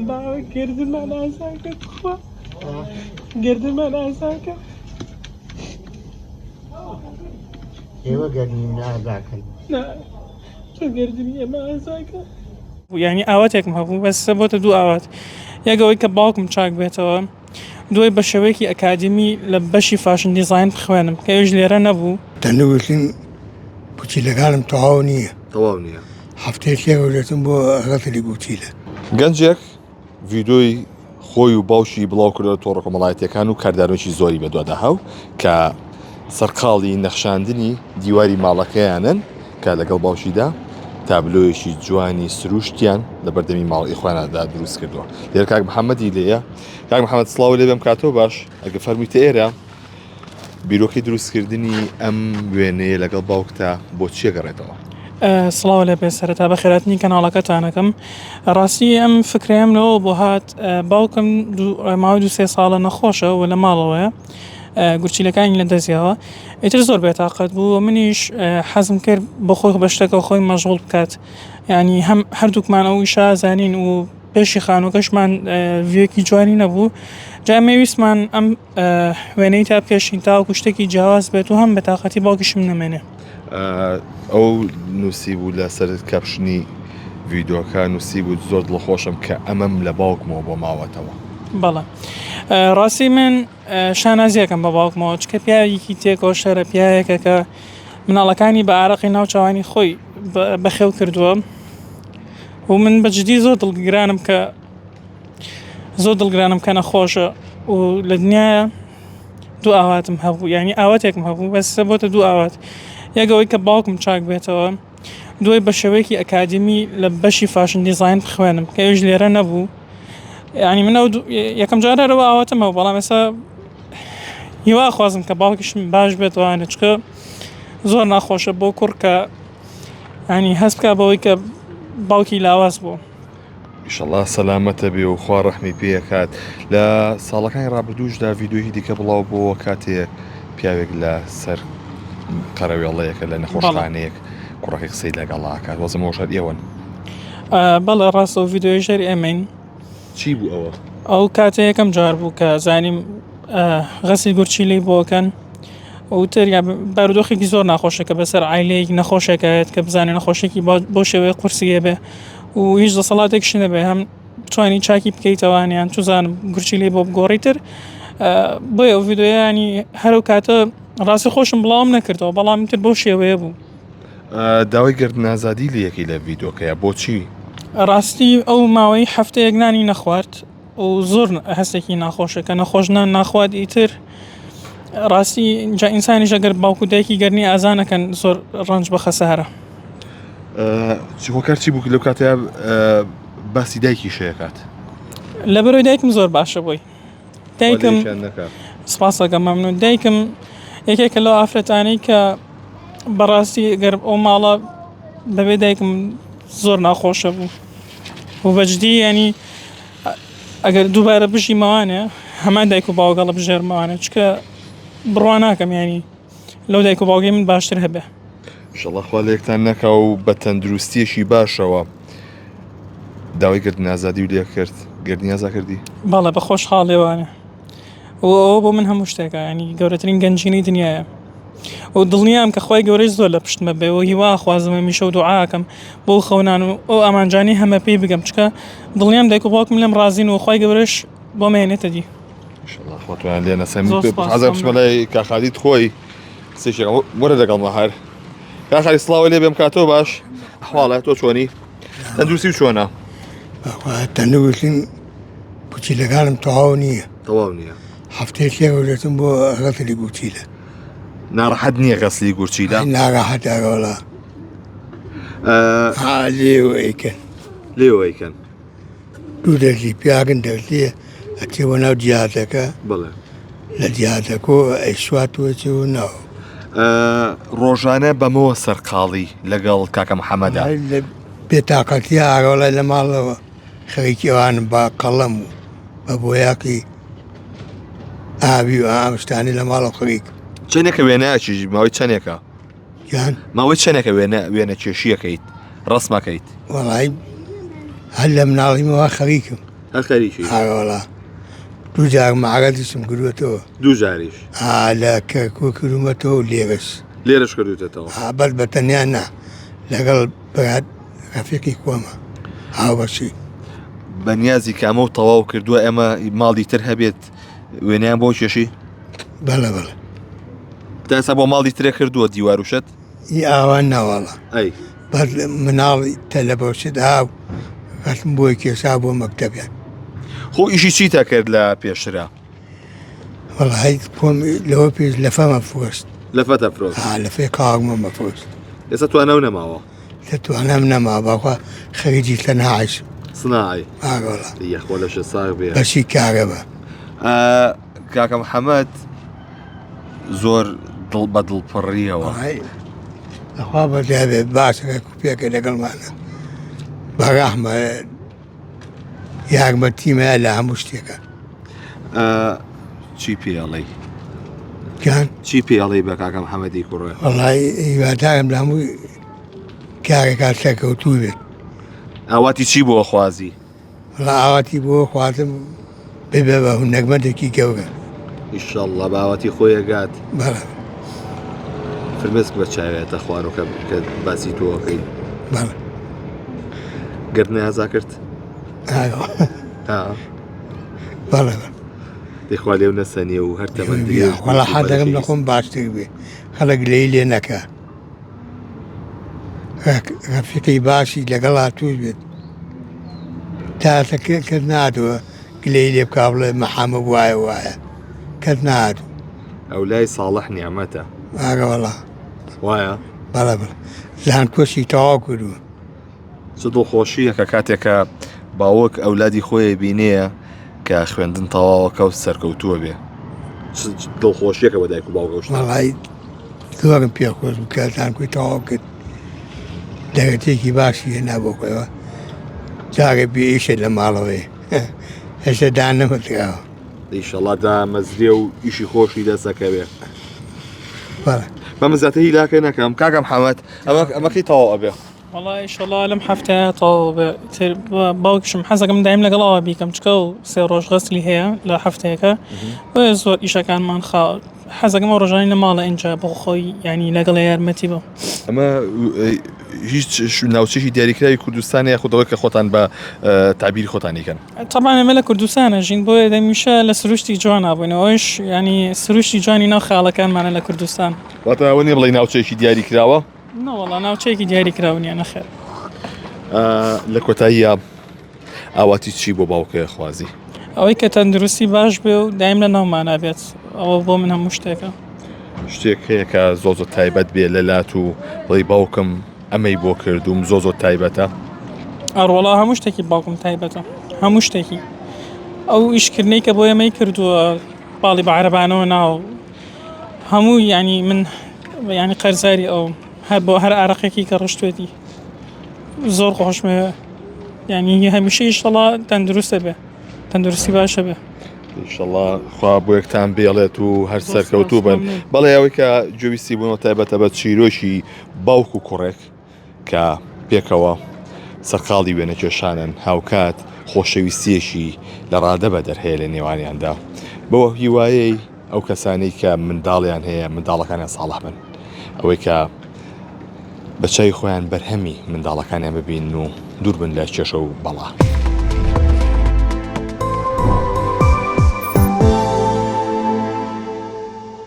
باوە گردنمان ئازان کە تخوا گردنمان ئازان کە. ئێوە گەرمی من ئازاکەن. نا تۆ گردنی ئێمە ئازاکە. یانی ئاواتێکم هەبوو بەس بۆتە دوو ئاوات یەک ئەوەی کە باوکم چاک بێتەوە دوای بە شێوەیەکی ئەکادیمی لە بەشی fashion design بخوێنم کە ئەویش لێرە نەبوو. دەنووسیم گورچیلەکانم تەواو نییە. تەواو نییە. هەفتەی سێ ڕۆژ دەچم بۆ غەسلی گورچیلە. گەنجێک ڤیدۆی خۆی و باوکی بڵاو کردەوە تۆڕە کۆمەڵایەتیەکان و کاردانەوەیەکی زۆری بەدوادا هاو کە سەرقاڵی نەخشاندنی دیواری ماڵەکەیانن کە لەگەڵ باوکیدا تابلۆیەکی جوانی سروشتیان لە بەردەمی ماڵی خۆیاندا دروست کردووە لێر کاک محەممەدی لێیە کاک محەممەد سڵاو لێ بێم کاتەوە باش ئەگە فەرمیتە ئێرە بیرۆکەی دروستکردنی ئەم وێنەیە لەگەڵ باوکتا بۆ چیە گەڕێتەوە؟ سڵاو لێ بێ سەرەتا بەخێراتنی کەناڵەکەتان ئەکەم ڕاستی ئەم فکرەیەم لەوە بۆ هات باوکم ماوەی دو سێ ساڵە نەخۆشە و لە ماڵەوەیە گورچیلەکانی لە دەستیاوە ئیتر زۆر بێتاقەت بوو منیش حەزم کرد بۆ خۆی بە شتێکەوە خۆی مەشغوڵ بکات ینی هەم هەردووکمان ئەو ئیشە زانین و پێشی خانووەکەشمان ڤیوێکی جوانی نەبوو جا ئێمە ویستمان ئەم وێنەی تا بکێشین تاوەکو شتێکی جیاواز بێت و هەم بەتاقەتی باوکیشم نەمێنێ. ئەو نووسی بوو لەسەر caption ی ڤیدۆکە نووسی بوو زۆر دڵخۆشم کە ئەمەم لە باوکمەوە بۆ ماوەتەوە. بەڵێ ڕاستی من شانازیەکەم بە باوکمەوە چکە پیاوێکی تێکۆشەرە پیاوێکە کە مناڵەکانی بە ئارەقی ناو چاوانی خۆی بەخێو کردووە و من بە جدی زۆر دڵگرانم کە زۆر دڵگرانم کە نەخۆشە و لە دنیاە دوو ئاواتم هەبوو یعنی ئاواتێکم هەبوو بەس بۆتە دوو ئاوات یەک ئەوەی کە باوکم چاک بێتەوە دوای بە شێوەیەکی ئەکادیمی لە بەشی fashion design بخوێنم کە ئەویش لێرە نەبوو یعنی من ئەو یەکەم جارەوە ئاواتم هەبوو بەڵام ئێستا هیوا خوازم کە باوکیشم باش بێتوانێت چکە زۆر ناخۆشە بۆ کوڕ کە ینی هەست بکە بەوەی کە باوکی لاواز بوو. ئیشەڵا سەلامەتە بێ و خوا ڕەحمی پێ ئەکات لە ساڵەکانی ڕابردووشدا ڤیدیۆیی دیکە بڵاو بۆوە کاتێ پیاوێک لە سەر قەرەوێڵەیەکە لە نەخۆشخانەیەک کوڕەکەی قسەی لەگەڵا ئەکات وەزم ئەوەش هەر ئێوەن. بەڵێ ڕاستە ئەو ڤیدیۆیەش هەر ئێمەین. چی بوو ئەوە؟ ئەو کاتە یەکەم جار بوو کە زانیم غەسیل گورچیلەی بۆ ئەکەن و تر یا بارودۆخێکی زۆر ناخۆشە کە بەسەر عایلەیەک نەخۆشێکایەت کە بزانێ نەخۆشێکی بۆ شێوەیە قورسی هەبێ و هیچ دەسەڵاتێکش نەبێ هەم توانی چاکی بکەیتەوە یان چزانم گورچیلەی بۆ بگۆڕی تر بۆیە ئەو ڤیددیویانی هەرو کاتە ڕاستی خۆشم بڵاوم نەکردەوە بەڵام تر بۆ شێوەیە بوو. داوای گردن ئازادی لەکەی لە ڤیدۆکەیە بۆچی؟ ڕاستی ئەو ماوەی هەفتەیەک نانی نەخوارد و زۆر هەستێکی ناخۆشە کە نەخۆش نان ناخوات ئیتر ڕاستی جا ئینسانیش ئەگەر باوک و دایکی گەرنی ئازانەکەن زۆر ڕەنج بە خەسارە. هۆکار چی بوو لەو کاتەیە باسی دایکی شەکات؟ لەبەرەوەی دایکم زۆر باشە بۆی دایکم سپاسەکە مەمنون دایکم یەکێکە لەو ئافرەتانەی کە بەڕاستی گەر ئەو ماڵە بەبێ دایکم زۆر ناخۆشە بوو و بەجدی ینی ئەگەر دووبارە بژیمەوانێ هەمان دایک و باوگەڵە بژێرمەوانێ چکە بڕوا ناکەم ینی لەو دایک و باوگەی من باشتر هەبێ. ئیشەڵا خوا لە یەکتان نەکا و بە تەندروستیەکی باشەوە داوای گردن ئازادی و لێ کرد گردنی ئازا کردی؟ بەڵێ بە خۆشحاڵیەوانێ و ئەوە بۆ من هەموو شتێکە ینی گەورەترین گەنجینەی دنیاە و دڵنیام کە خوای گەورەی زۆر لە پشتمە بێ و هیوا خوازم هەمیشە و دوعاکەم بۆ خەونان و ئەو ئامانجانی هەمە پێی بگەم چکە دڵنیام دایک و باوکم لێم ڕازین و خوای گەورەش بۆ مێنێتە دی. ئیشەڵا خۆتوان لێ نەسەم حەزم بچمە لای کاک خالید خۆی قسەیەکی وەرە لەگەڵمە هەر کاک خالید سڵاوە لێ بێم کاتەوە باش ئەحواڵە تۆ چۆنی تەندروستی چۆنە تەندروستیم گورچیلەکانم تەواو نییە تەواو نییە هەفتەی سێ ڕۆژ دەچم بۆ غەسلی گورچیلە ناڕەحەت نییە غەسلی گورچیلە ناڕەحەت ئەرۆڵا لێوە ئەیکەن لێوە ئەیکەن دوو دەرزی پیاگن دەرزیە ئەچێ بۆ ناو جیازەکە بڵێ لە جیازەکۆ ئەیسواتەوە چێ و ناو ڕۆژانە بەمەوە سەرقاڵی لەگەڵ کاکە محەممەدا بێتاقەتی ئاگەڵای لە ماڵەوە خەریکی ئەوانم بە قەڵەم و بە بۆیاقی ئاوی و ئەم شتانەی لە ماڵەوە خەریکم. چەندێکە وێنەیەکیش ماوەی چەندێکە؟ یان ماوەی چەندێکە وێنە وێنە کێشیەکەیت ڕسمەکەیت؟ وەڵی هەر لە مناڵیمەوە خەریکم. هەر خەریکی؟ ئارە وەڵا دوو جار مەعرەزیشم کردووەتەوە. دوو جاریش؟ ئا لە کەرکوک کردوومەتەوە و لێرەش. لێرەش کردووتەتەوە؟ ئا بەس بە تەنیا نا لەگەڵ براد ڕەفیقی خۆمە هاوبەشی. بەنیازی کە ئەمەو تەواو کردووە ئێمە ماڵی تر هەبێت وێنەیان بۆ کێشی؟ بەڵێ بەڵێ. تا ئێستا بۆ ماڵی ترێ کردووە دیوار و شت؟ ئی ئاوا ناواڵە. ئەی. بەس مناڵی تەلەبە و شت ئاو ڕەسم بۆی کێشا بۆ مەکتەبیان. خۆ ئیشی چیتە کرد لە پێشترا؟ وەڵی خۆم لەوە پێش لەفەمە فرۆشت. لەفەتە فرۆشت؟ ها لەفەی قاومەمە فرۆشت. ئێستا تواناو نەماوە؟ لە توانام نەما باخوا خەریکی سەناعیش. سناعی؟ ئاگۆڵا. یەخوا لەشت ساغ بێ. بەشی کارەبا. کاکە محەممەد زۆر دڵ بە دڵپڕیەوە. ئەخوا بەزیابێ باشە کوپێکە لەگەڵمانە بەڕەحمە یارمەتیمە لە هەموو شتێکە. چی پێڵی گیان چی پێڵی بە کاکە محەممەدی کوڕێ؟ وەڵی هیوادارم لە هەموو کارێکا سەرکەوتوو بێت. ئاواتی چی بۆ خوازی؟ وەڵا ئاواتی بۆ خوازم ببێ بە هونەرمەندێکی گەورە. ئیشەڵڵا بە ئاواتی خۆی ئەگات. بەڵێ. فرمێسک بە چاوێتە خوارەوە کە کە باسی تۆ ئەکەی. بەڵێ. گەردنی ئازا کرد؟ ئایۆ. ها. بەڵێ بەڵێ. دەی خوا لێو نەسەنێ و هەر تەمەن درێژ بیت وەڵا و حەزەکەم لە بەرەکەی خۆم باشتر بێ خەڵک گلەیی لێ نەکا. ڕەفیقی باشی لەگەڵا توش بێت تاسە کەس ناتوە گلەی لێ بکا بڵێ مەحەمە وایە وایە کەس ناتوو ئەو لای ساڵح نیعمەتە ئاگە وەڵا وایە بەڵێ بەڵێ زانکۆشی تەواو کردووە چ دڵخۆشییەکە کاتێک کە باوک ئەولادی خۆی بینێ کە خوێندن تەواوەکە و سەرکەوتووە بێ چ دڵخۆشیەکە بە دایک و باوک ئەو شتە. وەڵای زۆرم پێ خۆش بوو کە زانکۆی تەواو کرد دەرەتێکی باشی هێنا بۆ خۆیەوە جارێ بێ ئیشە لە ماڵەوەی هێشتا دانەمەزراوە ئیشەڵا دامەزرێ و ئیشی خۆشی دەسەکەوێ بەڵێ بەمە زیاتر هیلاکە نەکەم کاکە محەممەد ئەمە ئەمەکەی تەواو ئەبێ وەڵا ئیشەڵا لەم هەفتەیە تەواو بێ تر باوکیشم حەزەکەم دایم لەگەڵەوە بیکەم چکە و سێ ڕۆژ غەسلی هەیە لە هەفتەیەەکە بۆیە زۆر ئیشەکانمان خا حەزەکەم ئەو ڕۆژانی لە ماڵە ئینجا بۆ خۆی ینی لەگەڵ یارمەتی بم ئەمە هیچ ناوچێکی دیاریکراوی کوردستانە یاخود ئەوەی کە خۆتان بە تابیری خۆتانی کەن تەبان ئێمە لە کوردستانە ژین بۆیە دەمیشە لە سروشتی جوان بووینەوەش ینی سروشتی جوانی ناو خاڵەکانمانە لە کوردستان واتە ئەوە نییە بڵێی ناوچەیەکی دیاریکراوە نەوەڵا ناوچەیەکی دیاری کراو نیە نەخێر. لە کۆتاییا ئاواتی چی بۆ باوکە خوازی؟ ئەوەی کە تەندروستی باش بێ و دایم لە ناومانا بێت ئەوە بۆ من هەموو شتێکە. شتێک هەیە کە زۆر زۆر تایبەت بێ لە لات و بڵێی باوکم ئەمەی بۆ کردووم زۆر زۆر تایبەتە؟ ئەڕوەڵا هەموو شتێکی باوکم تایبەتە هەموو شتێکی ئەو ئیشکردنەی کە بۆ ئێمەی کردووە پاڵی بە عەرەبانەوە ناوە هەموو ینی من ینی قەرزاری ئەو هەر بۆ هەر ئارەقێکی کە ڕشتێتی زۆر خۆشمێ ینی هەمیشە ئیشەڵا تەندروستە بێ تەندروستی باشە بێ ئیشەڵا خوا بۆ یەکتان بێڵێت و هەر سەرکەوتوو بن بەڵێ ئەوەی کە گوێویستی بوونەوە تایبەتە بە چیرۆکی باوک و کوڕێک کە پێکەوە سەرقاڵی وێنەکێشانن، هاوکات خۆشەویستییەکی لە ڕادەبەدەر هەیە لە نێوانیاندا، بەو هیوایەی ئەو کەسانەی کە منداڵیان هەیە منداڵەکانیان ساڵح بن، ئەوەی کە بە چاوی خۆیان بەرهەمی منداڵەکانیان ببینن و دوور بن لە کێشە و بەڵا.